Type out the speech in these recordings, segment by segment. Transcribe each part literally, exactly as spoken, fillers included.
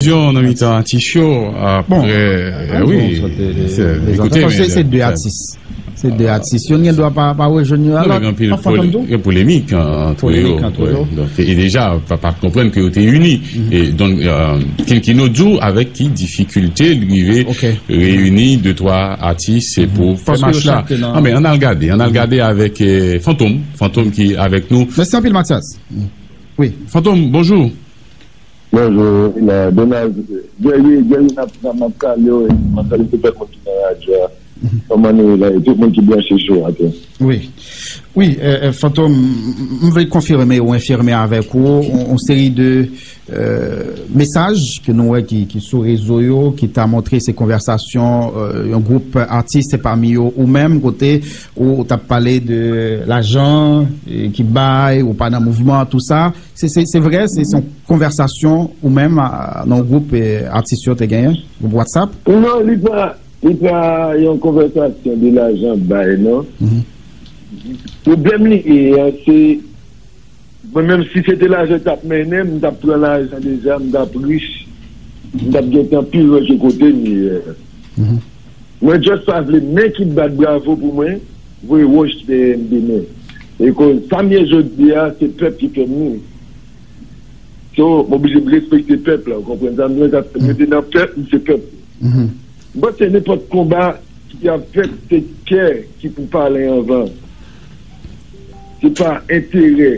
Nan mitan atis yo, bon, apre, wi, se de atis. Se de atis. Youn gen dwa pa rejwenn yo. Alò, gen anpil polemik ant yo. Donk, e deja, pa konprann ke yo te ini. E donk, Ken Kino di w avèk ki difikilte li rive reyini de twa atis pou fè mach la. An, men ann al gade, ann al gade avèk Fantom, Fantom ki avèk nou. Mèsi anpil, Mathias. Wi, Fantom, bonjou. Bonjou, Donald. Guerrier, Guerrier, m ap salye w, m ap salye tout lòt moun ki nan radyo a. Kòman nou ye la? E tout moun ki branche sou antèn. Wi. Wi, Fantom, m vle konfime ou enfime avèk ou yon seri de mesaj ke nou wè ki sou rezo yo, ki ta montre se konvèsasyon yon gwoup atis, se pami yo ou menm, kote ou t ap pale de lajan ki bay, ou pa nan mouvman, tou sa. Se vre, se yon konvèsasyon ou menm nan yon gwoup atis yo te genyen, gwoup WhatsApp? Non, li pa, li pa yon konvèsasyon de lajan bay, non. Pwoblèm li ye a, se mwen menm, si se te lajan k t ap mennen m, m t ap pran lajan deja, m t ap rich, m t ap gentan pi lwen ke kote m ye. Mwen just pa vle men ki bat bravo pou mwen, voye wòch dèyè m demen. E koz sa m ye jodi a, se pèp ki fè m li. So, m oblije m respekte pèp la, ou konprann sa m di w? Sa fè m rete nan pèp, m se pèp. M panse nenpòt konba ki ap fèt, se kè ki pou pale anvan. Se pa enterè.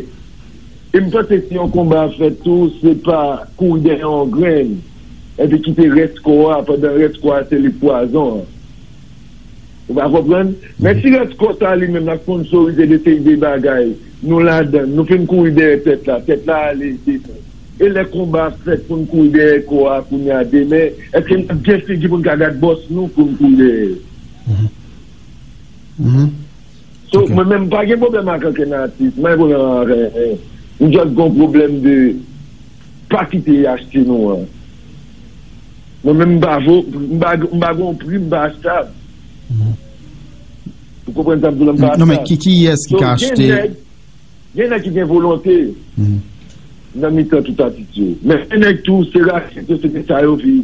E m panse si yon konba ap fèt tou, se pa kouri dèyè yon grenn, epi kite rès kò a, pandan rès kò a se li k pwazon an. Ou pa konprann? Men si rès kò sa li menm l ap sponsorize de seri de bagay, nou ladan l, nou fin kouri dèyè tèt la, tèt la ale demen. E lè konba ap fèt pou n kouri dèyè kò a kounye a demen, èske n ap gen figi pou n ka gad bòs nou pou n kouri dèyè yo? So, mwen menm, m pa gen pwoblèm ak ankenn atis, m pa gen pwoblèm ak ankenn. M just gen yon pwoblèm de pa kite y achte nou an. Mwen menm, m pa vo, m pa, m pa gen yon pri, m pa achtab. Ou konprann sa m di w la, m pa achtab. Non, men ki, kiyès ki ka achte? Gen nèg, gen nèg ki gen volonte nan mitan tout atis yo. Men gen nèg tou, se rakèt yo, se de sa yo viv.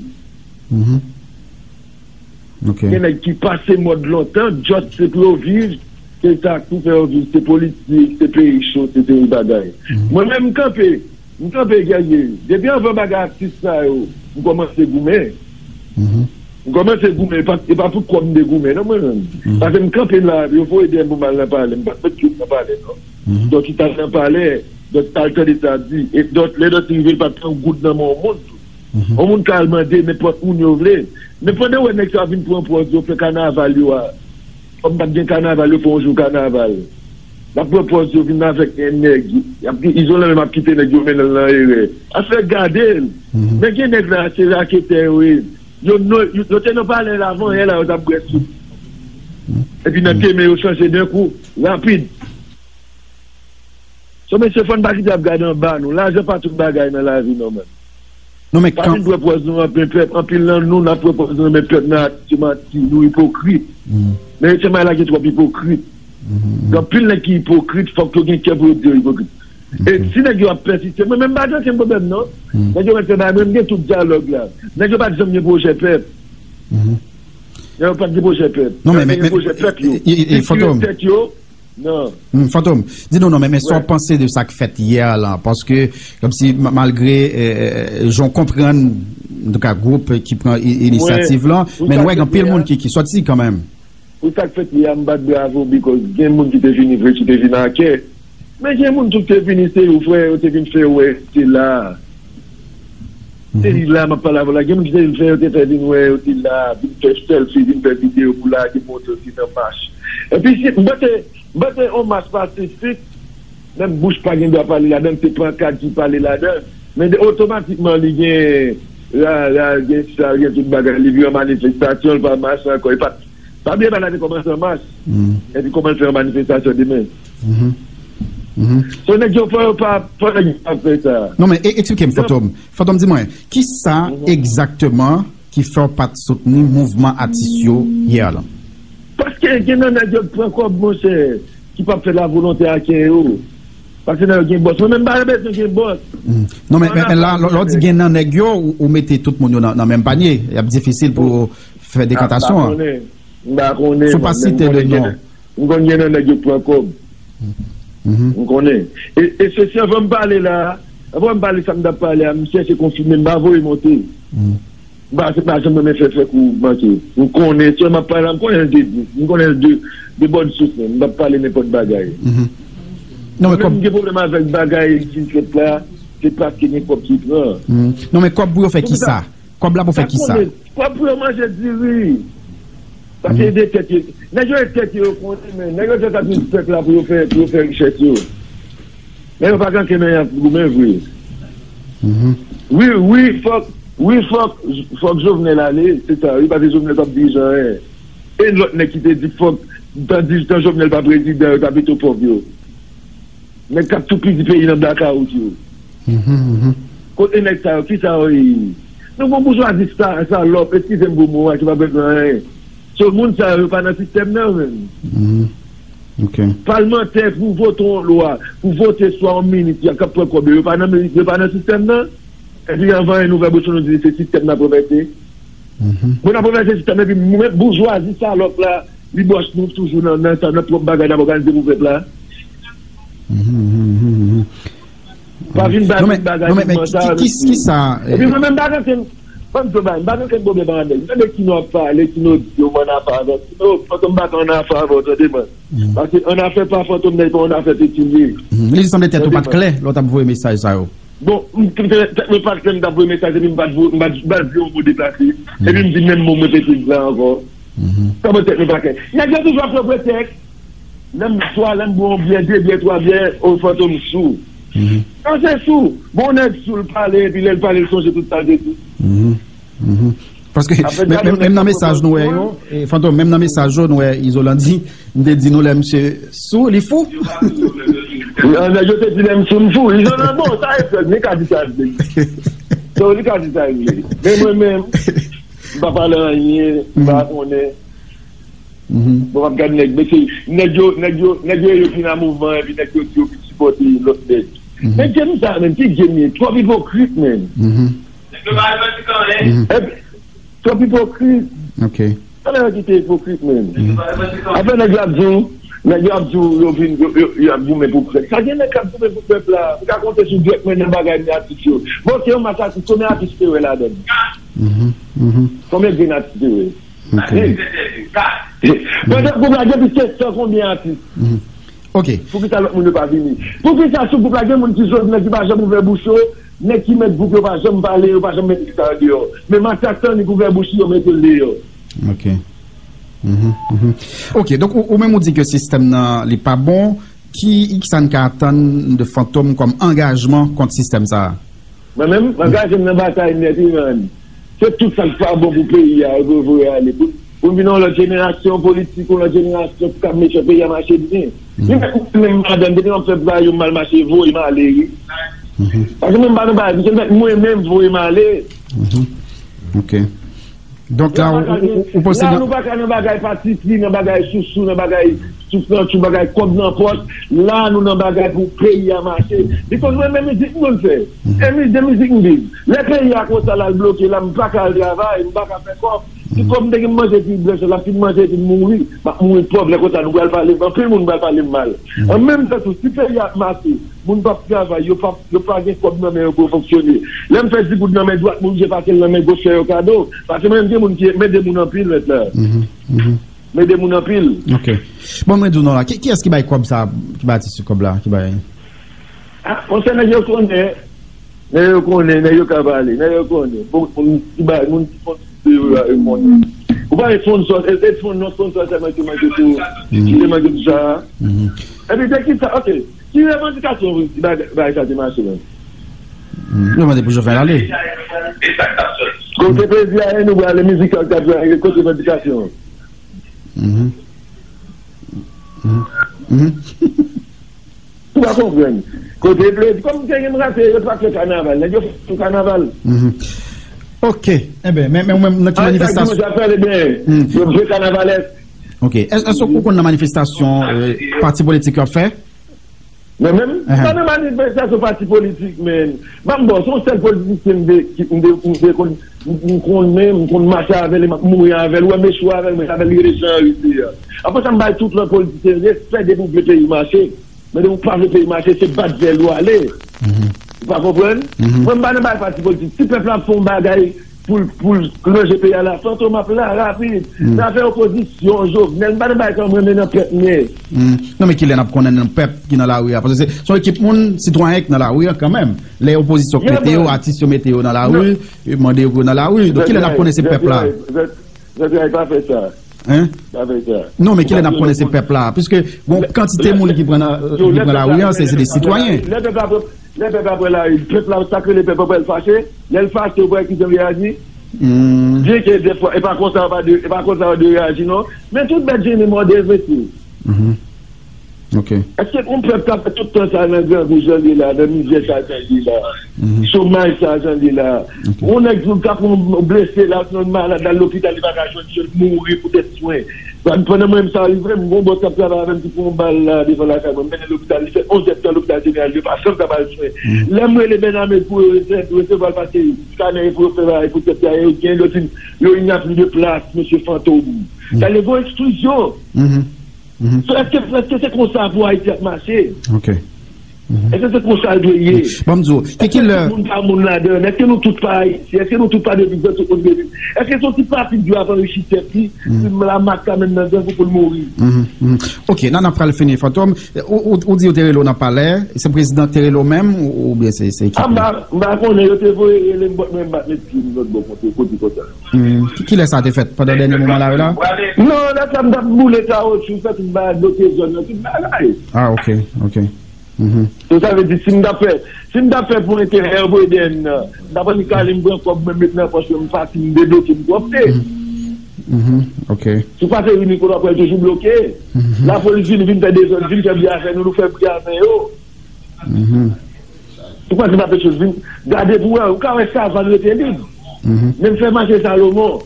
Gen nèg ki pase mòd lontan, just se pou yo viv, se sa k pou fè yo viv, se politik, se peyi cho, se seri bagay. Mwen menm, m kanpe, m kanpe Guerrier. Depi anvan bagay atis sa yo, m kòmanse goumen. M kòmanse goumen, e pa, e pa pou kòb m te goumen, non, mwen menm. Paske m kanpe la, yo voye dèyè m pou m al nan palè, m pa t met pye m nan palè, non. Dòti t al nan palè, Dòti t al tande sa di, e Dòti, lè Dòti rive, l pa t pran goud nan men yon moun tou. Yon moun ka al mande nenpòt moun yo vle. Men pandan w wè nèg sa yo vin pran pòz yo fè kanaval yo a, kòm pa t gen kanaval, yo fè yon jou kanaval. L ap pran pòz yo vin avèk nèg, y ap, Izolan menm ap kite nèg yo mennen l nan erè. Afè gade l. Men gen nèg la, se raketè yo ye. Yo, yo, yo te nan palè la avan yè la, yo t ap bwè sou. Epi nan demen, yo chanje de kou, rapid. So, mesye, fò n pa kite ap gade anba nou. Lajan pa tout bagay nan lavi, non, menm. Non, men pa vin pran pòz nou nan men pèp. Anpil nan nou, n ap pran pòz nou nan men pèp nan atis, se manti, nou ipokrit. Men se may la gen twòp ipokrit. Gen anpil nèg ki ipokrit, fòk yo gen kè pou yo di yo ipokrit. E si nèg yo ap pèsiste, mwen menm m pa gen okenn pwoblèm, non. Nèg yo mèt fè bagay, mwen m gen tout dyalòg la. Nèg yo pa t janm gen pwojè pèp. Nèg yo pa t gen pwojè pèp. Non, men, men, pwojè pèp yo. Tèt yo, Non. Hmm, Fantom, di nou non, men, men sa w panse de sa k fèt yè lan? Paske, kòmsi, ma-, malgre, eh, jan w konprann, antouka, gwoup ki pran i-, inisyativ lan, men nou wè gen anpil moun ki, ki sòti kanmenm. Pou sa k fèt yè a, m bat bravo, because gen moun ki te vini vre, ki te vin a kè. Men gen moun tou ki te vini, se yo, frè, yo te vin fè wè, se la. Se li la, m ap pale avè w la. Gen moun ki te vin fè, yo te fè vin wè, yo te la, vin fè selfie, vin fè videyo pou lage, montre yo te nan mach. Epi, si, m panse, M panse yon mach pasifik, menm bouch pa gen dwa pale ladan l, se pankad ki pale ladan l. Men de, otomatikman, li gen, la, la, gen sa, gen tout bagay, li vin yon manifestasyon, li pa mach ankò. E pa, pa bliye bagay la te kòmanse an mach. Epi kòman l fè yon manifestasyon demen? So, nèg yo, fò yo pa, fò nèg yo pa fè sa. Non, men, e, eksplike m, Fantom. Fantom, di mwen, kisa egzakteman ki fè w pa t soutni mouvman atis yo yè lan? Paske gen nan nèg yo k pran kòb, monchè, ki p ap fè lavolonte a Ken yo. Paske nèg yo gen bòs. Mwen menm, m pa bezwen gen bòs. Non, men, men, men la, lè w di gen nan nèg yo, ou, ou mete tout moun yo nan, nan menm panye. Y ap difisil pou fè dekantasyon an. M pa konnen. M pa konnen. Sou pa site le non. M konn gen nan nèg yo k pran kòb. M konnen. E, e se si anvan m pale la, anvan m pale sa m t ap pale a, m chèche konfime, m pa voye monte. M pa, se pa janm renmen fè, fè kou manke. M konnen, sèlman pale la, m konnen l de, m konnen l de, de bòn sous menm. M p ap pale nenpòt bagay. Non, men kòb, m gen pwoblèm avèk bagay ki fèt la, se paske gen kòb ki pran. Non, men kòb pou yo fè kisa? Kòb la pou fè kisa? Kòb pou yo manje diri. Paske de tèt yo. Nèg yo e tèt yo, yo konnen, men nèg yo fè sa pou pèp la, pou yo fè, pou yo fè richès yo. Men yo pa gen ankenn anyen ap goumen vre. Wi, wi, fòk, wi, fòk, fòk Jovenel ale, se sa, wi, paske Jovenel p ap dirije anyen. E lòt nèg ki te di fòk, tan di, tan Jovenel pa prezidan, yo t ap pito pòv yo. Nèg k ap toupizi peyi nan blakawout yo. Kote nèg sa yo? Kisa yo ye? Nou gon boujwazi sa, salòp, eskize m pou mo a, ki pa bezwen anyen. So, moun sa yo, yo pa nan sistèm nan menm. Palmantè pou vote yon lwa, pou vote swa yon minis, y ap k ap pran kòb yo, yo pa nan, yo pa nan sistèm nan. Epi anvan yon nouvèl bouchon, nou di se sistèm n ap ranvèse. Bon, n ap ranvèse sistèm, epi mwen, boujwazi salòp la, li bwòch nou toujou nan, nan, nan pwòp bagay n ap òganize pou pèp la. Pa vin ba vin bagay non, men, men, ki, ki, ki sa, epi mwen menm, m pa gen ankenn, ban m di w bagay, m pa gen ankenn pwoblèm avèk nèg. Tande Kino ap pale, Kino di yo m ann afè avè Kino, Fantom pa ka ann afè avè w, tande mwen. Paske annafè pa Fantom nan, e pa annafè Pékin li ye. Li sanble tèt ou pa t klè lè w t ap voye mesaj sa yo. Bon, m, tèt mwen pa t klè, m t ap voye mesaj, epi m pa t vo-, m pa t, m pa t di yon mo deplase. Epi m di menm mo m repete la ankò. Kòman tèt mwen pa klè? Nèg yo toujou ap pran pretèks. Lè m swa lè m bwè yon byè, de byè, twa byè, o, Fantom sou. Sa se sou. Bon, nèg sou, l pale, epi lè l pale, l sonje tout sa l te di. Paske menm, menm nan mesaj nou wè yo, e, Fantom, menm nan mesaj yo, nou wè Izolan di, m te di nou lè misye sou, li fou. Nèg yo te di lè m sou, m fou. Izolan, bon, sa e frè, li ka di sa l vle. So, li ka di sa l vle. Men mwen menm, m pa pale anyen, m pa konnen. Bon, m ap gade nèg, mesye, nèg yo, nèg yo, nèg yo, yo vin nan mouvman, epi nèg yo di yo vin sipòte lòt nèg. Men game sa menm, ki game ye? Twòp ipokrit, menm. Nèg yo pa revandikan anyen. Epi, twòp ipokrit. Ok. Sa nèg yo kite ipokrit, menm. Nèg yo pa revandikan anyen. Apre nèg yo ap di w, nèg yo ap di w, yo vin, yo, yo, yo ap goumen pou pèp. Sa gen nèg k ap goumen pou pèp la. M ka konte sou dwèt mwen nan bagay men atis yo. Bon, se yon match atis, konbyen atis te wè ladan l? Konbyen grenn atis te wè? Ok. Pandan gwoup la gen plis ke san, konbyen atis? Ok. Poukisa lòt moun yo pa vini? Poukisa sou gwoup la gen moun ki sot, nèg ki pa janm ouvè bouch yo, nèg ki mèt gwoup yo pa janm pale, yo pa janm mete sa yo deyò? Men Matyas Tannik ouvè bouch li, yo mete l deyò. Ok. Ok, donk ou, ou menm ou di ke sistèm nan li pa bon, ki, kisa n ka atann de Fantom kòm angajman kont sistèm sa a? Mwen menm, m angaje m nan batay nèt, wi, man. Se tout sa k pa bon pou peyi a, yo dwe voye ale. Pou, pou n vin yon lòt jenerasyon politik, yon lòt jenerasyon ki ka mete peyi a mache byen. Li mèt mwen menm madanm, depi m ap fè bagay yo mal mache, voye m ale, wi. Paske mwen m pa nan bagay, misye mèt mwen menm voye m ale. Ok. Donk la, ou, ou, ou panse la, nou pa ka nan bagay patipri, nan bagay sousou, nan bagay souflantchou, bagay kòb nan pòch. La, nou nan bagay pou peyi a mache. Because mwen, men mizik m konn fè. E mi-, de mizik m viv. Lè peyi a konsa, l al bloke la, m pa ka al travay, m pa ka fè kòb. Si kòb m te gen m manje epi blanch, l ap fin manje epi m mouri. M ap mouri pòv. Lè konsa, nou pral pale, anpil moun pral pale m mal. An menm tan tou, si peyi a ap mache, moun p ap travay, yo p ap, yo pa gen kòb nan men yo pou yo fonksyone. Lè m fè di goud nan men dwat, m oblije pase l nan men goch fè yo kado. Paske mwen menm gen moun ki, m ede moun anpil mèt la. M ede moun anpil. Ok. Bon, mwen di w non la. Ki, kiyès ki bay kòb sa, ki bay atis yo kòb la, ki bay? Ah, monchè, nèg yo konnen. Nèg yo konnen, nèg yo ka pale, nèg yo konnen. Bon, moun ki bay, moun ki fon yo la, yo konnen. Ou pa gen sponsor, e, e spon-, non, sponsor sèlman ki manke pou, ki te manke pou sa. Epi de ki sa, ok. Ki revandikasyon ki bay, bay sa te mache la? Nou mande pou Jovenel ale. Kote plezi a, nou prale mizik sa, kote revandikasyon? Ou pa konprann. Kote plezi, kòm te gen rate, yo t ap fè kanaval, nèg yo fè kanaval. Ok. Enben, men, men, men, nan ti manifestasyon. Yo fè kanavalès. Ok. Èske, èske ou konn nan manifestasyon, euh, pati politik yo ap fè? Mwen menm, m pa nan manifestasyon pati politik, men. Ban m bon, se yon sèl politisyen m de, ki, m de, m de konn, m, m konnen, m konn mache avè l, m ap mouri avè l, ou wè m echwe avè l, mwen avè l, li rete jan l ye a. Apre sa, m bay tout lòt politisyen respè depi w vle peyi mache. Men depi w pa vle peyi mache, se bat zèl ou ale. Ou pa konprann? Mwen, m pa nan bay pati politik. Si pèp la ap fè yon bagay, pou l, pou l ranje peyi a la, Fantom ap la, rapid. Nan afè opozisyon, Jovenel, m pa nan bagay sa, mwen, men nan pèp, men. Non, men kilè n ap konnen nan pèp ki nan lari a? Paske se, se yon ekip moun, sitwayen ki nan lari a kanmenm. Lè opozisyon k mete yo, atis yo mete yo nan lari, yo mande yo pou yo nan lari. Donk, kilè n ap konnen se pèp la? Zantray pa fè sa. Hein? Pa fè sa. Non, men kilè n ap konnen se pèp la? Piske, bon, kantite moun ki pran nan, ki pran lari a, se, se de sitwayen. Lè pèp la pran, lè pèp la pran lari, pèp la, sa k rele pèp la, pèp la fache. Lè l fache, ou wè ki jan l reyaji? Byen ke defwa, e pa konsa yo pa de, e pa konsa yo de reyaji non. Men tout bèt jennen mòde, mesye. Ok. Èske yon pèp k ap fè tout tan sa nan grangou jan l ye la, nan mizè sa jan l ye la, chomaj sa jan l ye la? Yon nèg k ap yon blese la, yon malad la, lopital li pa ka jwenn, jwenn mouri poutèt swen. Pandan mwen menm sa rive m, gon bòs k ap travay avè m ki pran yon bal la devan lakay mwen, m mennen lopital, li fè onz èdtan lopital jeneral, yo pa janm ka ba l swen. Lè m rele Bènamez pou yo resevwa l, paske skanè pou yo fè bagay pou tèt la, yo gen lòt, yo il n'y a plus de place, mesye Fantom. Sa le gon eksklizyon. So, èske, èske se konsa pou Ayiti ap mache? Ok. Èske se konsa l dwe ye? Ban m di w, ki, ki lè? Tout moun pa moun ladan l. Èske nou tout pa Ayisyen? Èske nou tout pa de vizyon tout moun de vizyon? Èske se yon ti pati dwe ap anrichi tèt li? Lamak ka menm nan gang pou l mouri. Ok, nan, n ap pral fini, Fantom. Ou, ou, ou di yo te rele w nan palè, se prezidan te rele w menm, ou, oubyen se, se ekip? M pa, m pa konnen, yo te voye rele m, bòt mwen m bat met pye m lòt bò kote, kote konsa. Ki, ki lè sa te fèt? Pandan dènye moman la yo la? Non, lè sa m t ap boule kawotchou, fè tout bagay, bloke zòn nan, tout bagay. Ah, ok, ok. So, sa vle di, si m t ap fè, si m t ap fè pou enterè yo voye dèyè m nan, m t ap annik ale m pran kòb mwen met nan pòch mwen, m pati, m debloke m pwòpte. Ok. Si w pase Ri Niko, w ap wè l toujou bloke. Lapolis vin, vin fè dezòd, vin fè bri avè nou, nou fè bri avè yo. Ou panse pa Petros vin gade pou wè, ou ka wè savann rete lib. Menm fè mache Salomon.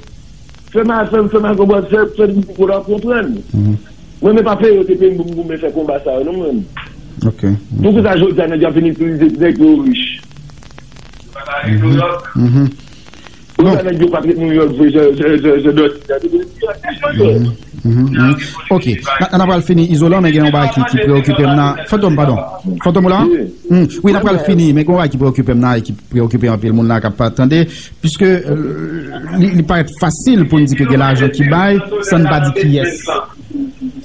Fè ma, fè, fè ma konprann, fè, fè m pou w konprann. Mwen menm pa peye yo te peye m pou m goumen fè konba sa yo, non, mwen. Ok. Poukisa jodi a nèg yo ap vin itilize nèg yo rich? Poukisa nèg yo pa trete nou yon vre jan, jan, jan, jan dòt? Ok. N a, n a pral fini, Izolan, men gen yon bagay ki, ki preokipe m nan. Fantom, padon. Fantom, ou la? Wi, n a pral fini, men gen yon bagay ki preokipe m nan e ki preokipe anpil moun la k ap tande. Piske li, li parèt fasil pou n di ke gen lajan ki bay, san n pa di kiyès.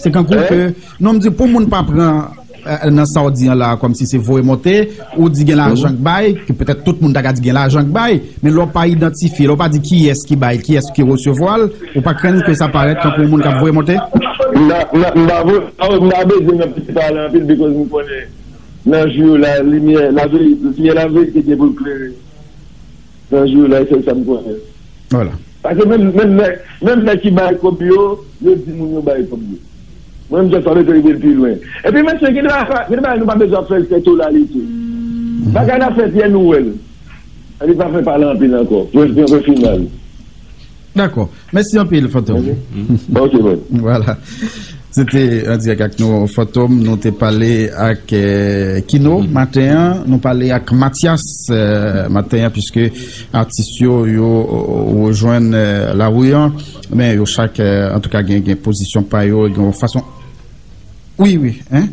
Se kankou ke, non, m di pou moun pa pran nan sa w di an la, kòmsi se voye monte, ou di gen lajan k bay, ke petèt tout moun ta ka di gen lajan k bay, men lè w pa idantifye, lè w pa di kiyès ki bay, kiyès ki resevwa l, ou pa krenn ke sa parèt tankou yon moun k ap voye monte? M pa, m pa, m pa vre, m pa bezwen nan pale anpil, because m konnen nan jou yo la, limyè, laverite, limyè laverite gen pou l klere. Nan jou yo la, e sèl sa m konnen. Vwala. Paske menm, menm nèg, menm nèg ki bay kòb yo, yo di moun yo bay kòb yo. Mwen, m jis pa bezwen rive l pi lwen. Epi, mesye, gen de bagay, gen de bagay nou pa bezwen ap fè l fè tolalite. Bagay la fèt yè, nou wè l. Epi, pa fè pale anpil ankò. Jodi an, jwe final. Dakò. Mèsi anpil, Fantom. Ok, bon. Vwala. Se te an dirèk ak nou, Fantom. Nou te pale ak eh, Kino maten an. Nou pale ak Matyas eh, maten an, piske atis yo, yo rejwenn eh, lari an. Men yo chak, eh, antouka, gen, gen pozisyon pa yo, gen yon fason. Wi, wi. Hein?